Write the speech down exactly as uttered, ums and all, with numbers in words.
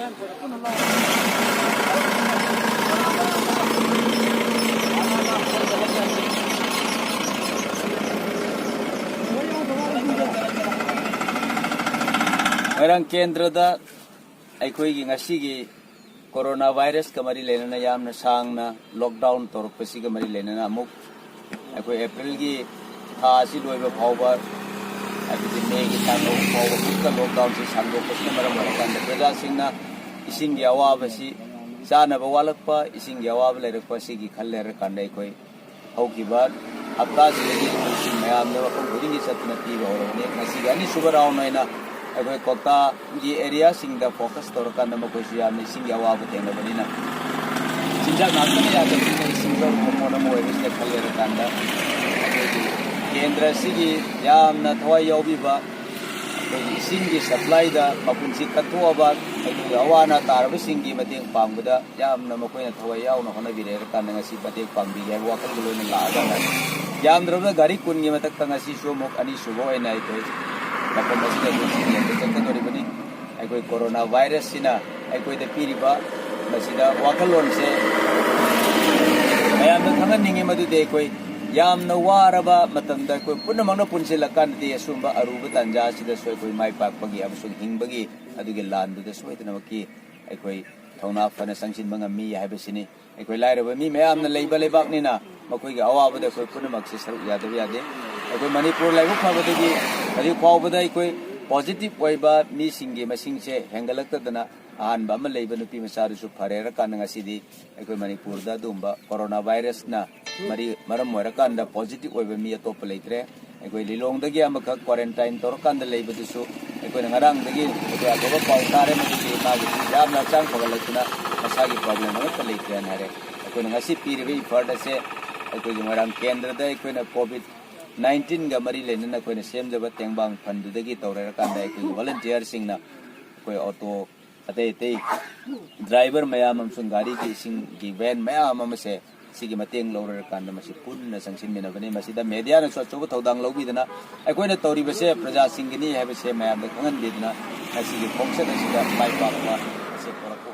ꯃꯣꯏꯔꯥꯡ ꯀꯦꯟꯗ꯭ꯔꯗ ꯑꯩꯈꯣꯏꯒꯤ ꯉꯁꯤꯒꯤ ꯀꯣꯔꯣꯅꯥ ꯚꯥꯏꯔꯁꯀ ꯃꯔꯤ ꯂꯩꯅꯅ ꯌꯥꯝꯅ ꯁꯥꯡꯅ ꯂꯣꯛꯗꯥꯎꯟ ꯇꯧꯔꯛꯄꯁꯤꯒ ꯃꯔꯤ ꯂꯩꯅꯅ ꯑꯃꯨꯛ ꯑꯩꯈꯣꯏ ꯑꯦꯄ꯭ꯔꯤꯜꯒꯤ ꯊꯥ ꯑꯁꯤ ꯂꯣꯏꯕ ꯐꯥꯎꯕ, ꯍꯥꯏꯕꯗꯤ ꯃꯦꯒꯤ ꯇꯥꯡ ꯑꯍꯨꯝ ꯐꯥꯎꯕ ꯑꯃꯨꯛꯀ ꯂꯣꯛꯗꯥꯎꯟꯁꯤ ꯁꯥꯡꯗꯣꯛꯄꯁꯤꯅ ꯃꯔꯝ ꯑꯣꯏꯔꯀꯥꯟꯗ ꯄ꯭ꯔꯖꯥꯁꯤꯡꯅ ꯏꯁꯤꯡꯒꯤ ꯑꯋꯥꯕꯁꯤ, ꯆꯥꯅꯕ ꯋꯥꯠꯂꯛꯄ, ꯏꯁꯤꯡꯒꯤ ꯑꯋꯥꯕ ꯂꯩꯔꯛꯄ ꯑꯁꯤꯒꯤ ꯈꯜ ꯂꯩꯔꯀꯥꯟꯗ ꯑꯩꯈꯣꯏ ꯍꯧꯈꯤꯕ ꯍꯞꯇꯥꯁꯤꯗꯒꯤ ꯏꯁꯤꯡ ꯃꯌꯥꯝꯗ ꯃꯐꯝ ꯈꯨꯗꯤꯡꯒꯤ ꯆꯠꯇꯨꯅ ꯄꯤꯕ ꯍꯧꯔꯕꯅꯤ꯫ ꯉꯁꯤꯒꯤ ꯑꯅꯤꯁꯨꯕ ꯔꯥꯎꯟ ꯑꯣꯏꯅ ꯑꯩꯈꯣꯏ ꯀ꯭ꯋꯥꯛꯇꯥꯒꯤ ꯑꯦꯔꯤꯌꯥꯁꯤꯡꯗ ꯐꯣꯀꯁ ꯇꯧꯔꯀꯥꯟꯗ ꯃꯈꯣꯏꯁꯨ ꯌꯥꯝꯅ ꯏꯁꯤꯡꯒꯤ ꯑꯋꯥꯕ ꯊꯦꯡꯅꯕꯅꯤꯅ, ꯆꯤꯟꯖꯥꯛ ꯉꯥꯛꯇꯅ ꯌꯥꯗꯕꯅꯤꯅ ꯏꯁꯤꯡꯁꯨ ꯑꯃꯨꯛ ꯃꯣꯟ ꯑꯃ ꯑꯣꯏꯕꯁꯤꯗ ꯈꯜ ꯂꯩꯔꯀꯥꯟꯗ ꯑꯩꯈꯣꯏꯒꯤ ꯀꯦꯟꯗ꯭ꯔ ꯑꯁꯤꯒꯤ ꯌꯥꯝꯅ ꯊꯋꯥꯏ ꯌꯥꯎꯕꯤꯕ ꯑꯩꯈꯣꯏꯒꯤ ꯏꯁꯤꯡꯒꯤ ꯁꯄ꯭ꯂꯥꯏꯗ ꯃꯄꯨꯟꯁꯤ ꯀꯠꯊꯣꯛꯑꯕ, ꯑꯩꯈꯣꯏꯒꯤ ꯑꯋꯥ ꯑꯅꯥ ꯇꯥꯔꯕꯁꯤꯡꯒꯤ ꯃꯇꯦꯡ ꯄꯥꯡꯕꯗ ꯌꯥꯝꯅ ꯃꯈꯣꯏꯅ ꯊꯋꯥꯏ ꯌꯥꯎꯅ ꯍꯣꯠꯅꯕꯤꯔꯦ ꯍꯥꯏꯔ ꯀꯥꯟꯗ ꯉꯁꯤ ꯃꯇꯦꯡ ꯄꯥꯡꯕꯤꯒꯦ ꯍꯥꯏꯕ ꯋꯥꯈꯜꯒ ꯂꯣꯏꯅ ꯂꯥꯛꯑꯒ, ꯌꯥꯝꯗ꯭ꯔꯕꯗ ꯒꯥꯔꯤ ꯀꯨꯟꯒꯤ ꯃꯊꯛꯇ ꯉꯁꯤꯁꯨ ꯑꯃꯨꯛ ꯑꯅꯤꯁꯨꯕ ꯑꯣꯏꯅ ꯑꯩꯈꯣꯏ ꯃꯐꯝ ꯑꯁꯤꯗ ꯑꯩꯈꯣꯏ ꯆꯠꯀꯗꯧꯔꯤꯕꯅꯤ꯫ ꯑꯩꯈꯣꯏ ꯀꯣꯔꯣꯅꯥ ꯚꯥꯏꯔꯁꯁꯤꯅ ꯑꯩꯈꯣꯏꯗ ꯄꯤꯔꯤꯕ ꯃꯁꯤꯗ ꯋꯥꯈꯜꯂꯣꯟꯁꯦ ꯃꯌꯥꯝꯗ ꯈꯪꯍꯟꯅꯤꯡꯉꯤ꯫ ꯃꯗꯨꯗꯤ ꯑꯩꯈꯣꯏ ꯌꯥꯝꯅ ꯋꯥꯔꯕ ꯃꯇꯝꯗ ꯑꯩꯈꯣꯏ ꯄꯨꯝꯅꯃꯛꯅ ꯄꯨꯟꯁꯤꯜꯂꯀꯥꯟꯗꯗꯤ ꯑꯁꯨꯝꯕ ꯑꯔꯨꯕ ꯇꯥꯟꯖꯥ ꯑꯁꯤꯗꯁꯨ ꯑꯩꯈꯣꯏ ꯃꯥꯏ ꯄꯥꯛꯄꯒꯤ ꯑꯃꯁꯨꯡ ꯍꯤꯡꯕꯒꯤ ꯑꯗꯨꯒꯤ ꯂꯥꯟꯗꯨꯗ ꯁꯣꯏꯗꯅꯃꯛꯀꯤ ꯑꯩꯈꯣꯏ ꯊꯧꯅꯥ ꯐꯅ ꯆꯪꯁꯤꯟꯕ ꯉꯝꯃꯤ ꯍꯥꯏꯕꯁꯤꯅꯤ꯫ ꯑꯩꯈꯣꯏ ꯂꯥꯏꯔꯕ ꯃꯤ ꯃꯌꯥꯝꯅ ꯂꯩꯕ ꯂꯩꯕꯥꯛꯅꯤꯅ ꯃꯈꯣꯏꯒꯤ ꯑꯋꯥꯕꯗ ꯑꯩꯈꯣꯏ ꯄꯨꯝꯅꯃꯛꯁꯦ ꯁꯔꯨꯛ ꯌꯥꯗꯕ ꯌꯥꯗꯦ꯫ ꯑꯩꯈꯣꯏ ꯃꯅꯤꯄꯨꯔ ꯂꯥꯏꯕꯛ ꯐꯕꯗꯒꯤ ꯍꯧꯖꯤꯛ ꯐꯥꯎꯕꯗ ꯑꯩꯈꯣꯏ ꯄꯣꯖꯤꯇꯤꯚ ꯑꯣꯏꯕ ꯃꯤꯁꯤꯡꯒꯤ ꯃꯁꯤꯡꯁꯦ ꯍꯦꯟꯒꯠꯂꯛꯇꯗꯅ ꯑꯍꯥꯟꯕ ꯑꯃ ꯂꯩꯕ ꯅꯨꯄꯤ ꯃꯆꯥꯗꯨꯁꯨ ꯐꯔꯦ ꯍꯥꯏꯔꯀꯥꯟꯗ ꯉꯁꯤꯗꯤ ꯑꯩꯈꯣꯏ ꯃꯅꯤꯄꯨꯔꯗ ꯑꯗꯨꯒꯨꯝꯕ ꯀꯣꯔꯣꯅꯥ ꯚꯥꯏꯔꯁꯅ ꯃꯔꯤ ꯃꯔꯝ ꯑꯣꯏꯔꯀꯥꯟꯗ ꯄꯣꯖꯤꯇꯤꯚ ꯑꯣꯏꯕ ꯃꯤ ꯑꯇꯣꯞꯄ ꯂꯩꯇ꯭ꯔꯦ꯫ ꯑꯩꯈꯣꯏ ꯂꯤꯂꯣꯡꯗꯒꯤ ꯑꯃꯈꯛ ꯀ꯭ꯋꯥꯔꯦꯟꯇꯥꯏꯟ ꯇꯧꯔꯀꯥꯟꯗ ꯂꯩꯕꯗꯨꯁꯨ ꯑꯩꯈꯣꯏꯅ ꯉꯔꯥꯡꯗꯒꯤ ꯑꯩꯈꯣꯏ ꯑꯐꯕ ꯄꯥꯎ ꯇꯥꯔꯦ꯫ ꯃꯗꯨꯗꯤ ꯃꯥꯒꯤ ꯌꯥꯝꯅ ꯍꯛꯆꯥꯡ ꯐꯒꯠꯂꯛꯇꯨꯅ ꯃꯁꯥꯒꯤ ꯄ꯭ꯔꯣꯕ꯭ꯂꯦꯝ ꯑꯃꯠꯇ ꯂꯩꯇ꯭ꯔꯦꯅ ꯍꯥꯏꯔꯦ꯫ ꯑꯩꯈꯣꯏꯅ ꯉꯁꯤ ꯄꯤꯔꯤꯕ ꯏꯐꯔꯠ ꯑꯁꯦ ꯑꯩꯈꯣꯏꯒꯤ ꯃꯣꯏꯔꯥꯡ ꯀꯦꯟꯗ꯭ꯔꯗ ꯑꯩꯈꯣꯏꯅ ꯀꯣꯚꯤꯗ ꯅꯥꯏꯟꯇꯤꯟꯒ ꯃꯔꯤ ꯂꯩꯅꯅ ꯑꯩꯈꯣꯏꯅ ꯁꯦꯝꯖꯕ ꯇꯦꯡꯕꯥꯡ ꯐꯟꯗꯨꯗꯒꯤ ꯇꯧꯔꯦꯔꯀꯥꯟꯗ ꯑꯩꯈꯣꯏꯒꯤ ꯚꯣꯂꯨꯟꯇꯤꯌꯔꯁꯤꯡꯅ ꯑꯩꯈꯣꯏ ꯑꯣꯇꯣ, ꯑꯇꯩ ꯑꯇꯩ ꯗ꯭ꯔꯥꯏꯚꯔ ꯃꯌꯥꯝ ꯑꯃꯁꯨꯡ ꯒꯥꯔꯤꯒꯤ ꯏꯁꯤꯡꯒꯤ ꯚꯦꯟ ꯃꯌꯥꯝ ꯑꯃꯁꯦ ꯁꯤꯒꯤ ꯃꯇꯦꯡ ꯂꯧꯔꯀꯥꯟꯗ ꯃꯁꯤ ꯄꯨꯟꯅ ꯆꯪꯁꯤꯟꯃꯤꯟꯅꯕꯅꯤ꯫ ꯃꯁꯤꯗ ꯃꯦꯗꯤꯌꯥꯅꯁꯨ ꯑꯆꯧꯕ ꯊꯧꯗꯥꯡ ꯂꯧꯕꯤꯗꯨꯅ ꯑꯩꯈꯣꯏꯅ ꯇꯧꯔꯤꯕꯁꯦ ꯄ꯭ꯔꯖꯥꯁꯤꯡꯒꯤꯅꯤ ꯍꯥꯏꯕꯁꯦ ꯃꯌꯥꯝꯗ ꯈꯪꯍꯟꯕꯤꯗꯨꯅ ꯉꯁꯤꯒꯤ ꯈꯣꯡꯆꯠ ꯑꯁꯤꯗ ꯃꯥꯏ ꯄꯥꯛꯄ Voilà, pour